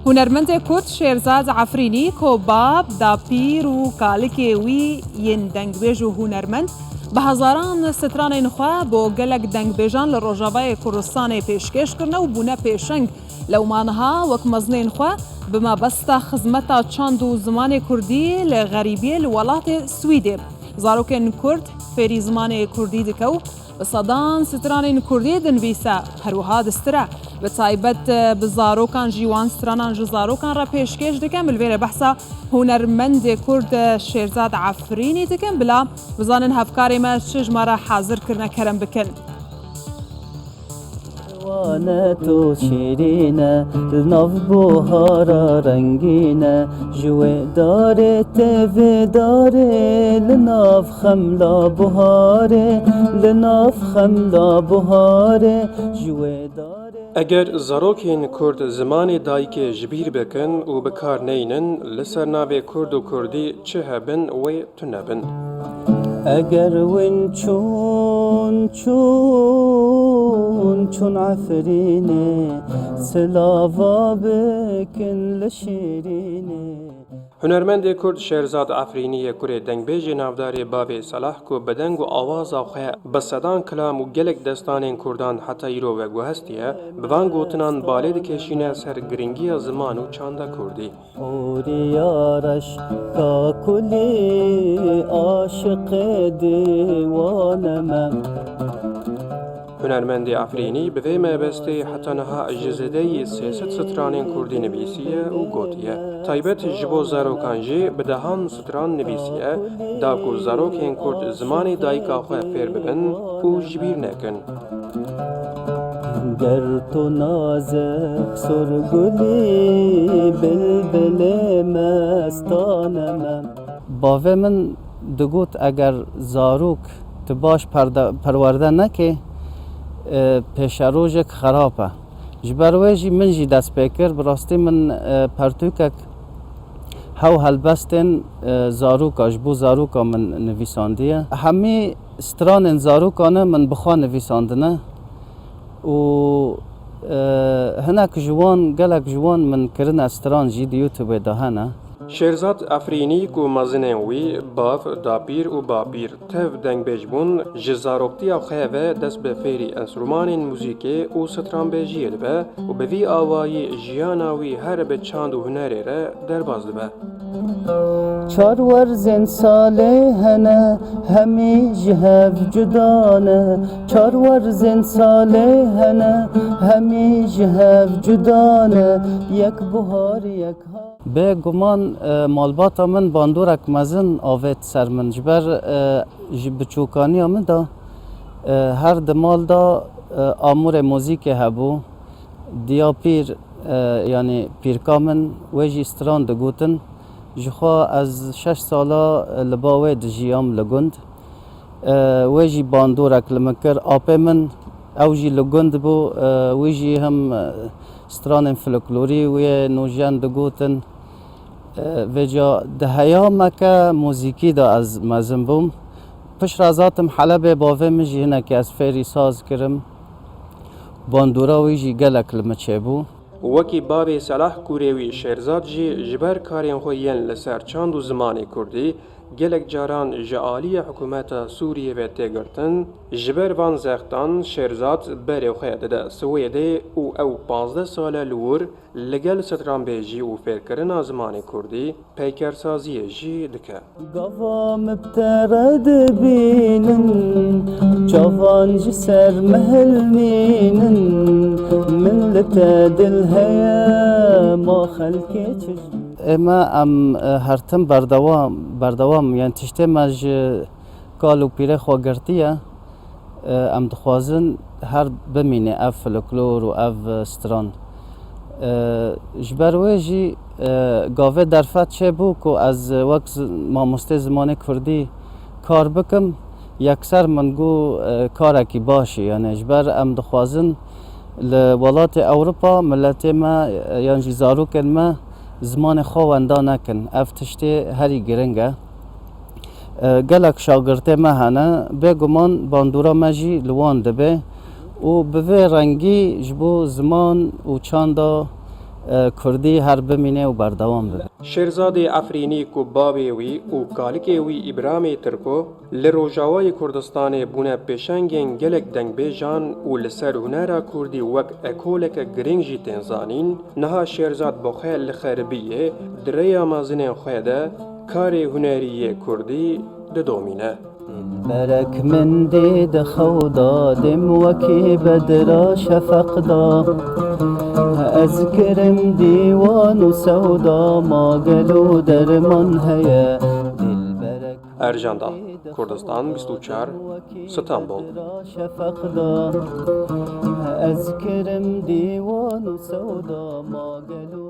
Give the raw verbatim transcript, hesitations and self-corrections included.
Hunermendê Kurd Şêrzad Efrînî ku bab, dapîr û kalikê wî yên dengbêj û hunermend, bi hezaran stranên xwe bo gelek dengbêjan li Rojavayê Kurdistanê pêşkêş kirine û bûne pêşeng. Lewma niha wek mezinên xwe bi mebesta xizmeta çand û zimanê kurdî li xerîbiyê li welatê Swîdê zarokên kurd fêrî zimanê kurdî dike û bi sedan stranên kurdî dinivîse, her wiha distire. Bi taybet bi zarokan jî wan stranan ji zarokan re pêşkêş dikim. Li vê re behsa hunermendê kurd Şêrzad Efrînî dikim. Bila bizanin hevkarê me çi ji me re hazir kirine, kerem bikin. Wane tu şîrîn e, li nav buhara rengîn e, ji wê darê tê vê darê, li nav xemla buharê, li nav xemla buharê, ji wê darê. Eger zarokên kurd zimanê dayikê ji bîr bikin û bi kar neynin, li ser navê kurd û kurdî çi hebin wê tune bin. Eger win çûn, çûn, çûn Efrînê, silava bikin li şîrînê. Hunermendê kurd Şêrzad Efrînî yê kurê dengbêjê navdarê Bavê Selah ku bi deng û awaza xwe bi sedan kilam û gelek destanên kurdan heta îro veguhestiye, bi van gotinan balê dikêşîne ser giringiya ziman û çanda kurdî. Hûriya reş ka kulî aşiqê dîwane me. Hunermendê Efrînî bi vê mebestê heta niha ji zêdeyî sê sed stranên kurdî nivîsiye û gotiye. Taybet ji bo zarokan jî bi dehan stran nivîsiye, da ku zarokên kurd zimanê dayika xwe fêr bibin û ji bîr nekin. Ger tu nazik surgulî bilbilê mestane me. Bavê min digot, eger zarok tu baş perde-, perwerde neke, e, pêşerojek xerab e. Ji ber wê jî min jî dest pê kir. Bi rastî min, e, pertûkek hew helbestên, e, zaroka, ji bo zaroka min nivîsandiye. Hemî stranên zarokan e min bi xwe nivîsandine û, e, hinek ji wan, gelek ji wan min kirine stran jî di YouTube de hene. Şêrzad Efrînî ku mezinên wî, bav, dapîr û bapîr tev dengbêj bûn, ji zaroktiya xwe ve dest bi fêrî enstrûmanên muzîkê û stranbêjiyê dibe û bi vî awayî jiyana wî her bi çand û hunerê re derbas dibe. Çar werzên salê hene, hemî ji hev cuda ne. Çar werzên salê hene, hemî ji hev cuda ne. Yek buhar, yek ha. Bê guman, e, malbata min bandorek mezin avêt ser min. Ji ber, e, ji biçûkaniya min de, e, her di mal de, e, amûrê muzîkê hebû. Diya pîr, e, yanî pîrka min, wê jî stran digotin. Ji xwe ez şeş sala, e, li ba wê dijiyam li gund. E, wê jî bandorek li min kir. Apê min, ew jî li gund bû, e, wî jî him, e, stranên folklorî wê nûjen digotin. E, vêca di heyameke muzîkî de ez mezin bûm. Piştre ez hatim Helebê, bavê min jî hinekî ez fêrî saz kirim. Bandora wî jî gelek li min çêbû. Wekî bavê Selah kûrê wî Şêrzad jî ji ber karên xwe yên li ser çand û zimanê kurdî gelek caran ji aliyê hikûmeta Sûriyê ve tê girtin. Ji ber van zextan Şêrzad berê xwe dide Swêdê û ew pazdeh sal e li wir li gel stranbêjî û fêrkirina zimanê kurdî peykersaziyê jî dike. Gava min bi te re dibînin, çavan ji ser min hilnînin, min li te dil heye, ma xelkê çi ji min. Ê me em, e, her tim berdewam, berdewam, yani tiştê me ji kal û pîrê xwe girtiye. E, em dixwazin her bimîne ev folklor û ev stran. E, ji ber wê jî, e, gavê derfet çêbû ku ez wek zi-, mamostê zimanê kurdî kar bikim, yekser min got, e, karekî baş e. Yani ji ber em dixwazin li welatê Ewropa miletê me, e, yan jî zarokên me zimanê xwe wenda nekin. Ev tiştê herî giring e. E, gelek şagirtê me hene, bêguman bandora me jî li wan dibe û bi vê rengî ji bo ziman û çanda, Kurdî her bimîne û berdewam bibe. Şêrzadê Efrînî ku bavê wî û kalikê wî Îbramê Tirko li Rojavayê Kurdistanê bûne pêşengên gelek dengbêjan û li ser hunera kurdî wek ekoleke girîng jî tên zanîn, niha Şêrzad Boxe li xeribiyê di rêya mezinên xwe de karê hunerî yê kurdî didomîne. Dilberek min dê di xew da, dêm wekî bedra şefeq da. Ez kirim dîwan û sewda, ma gelo derman heye? Dilberek Ercan Dağ, Kurdistan bîst û çar, Stenbol. Şefeq da. Ez kirim dîwan û sewda, ma gelo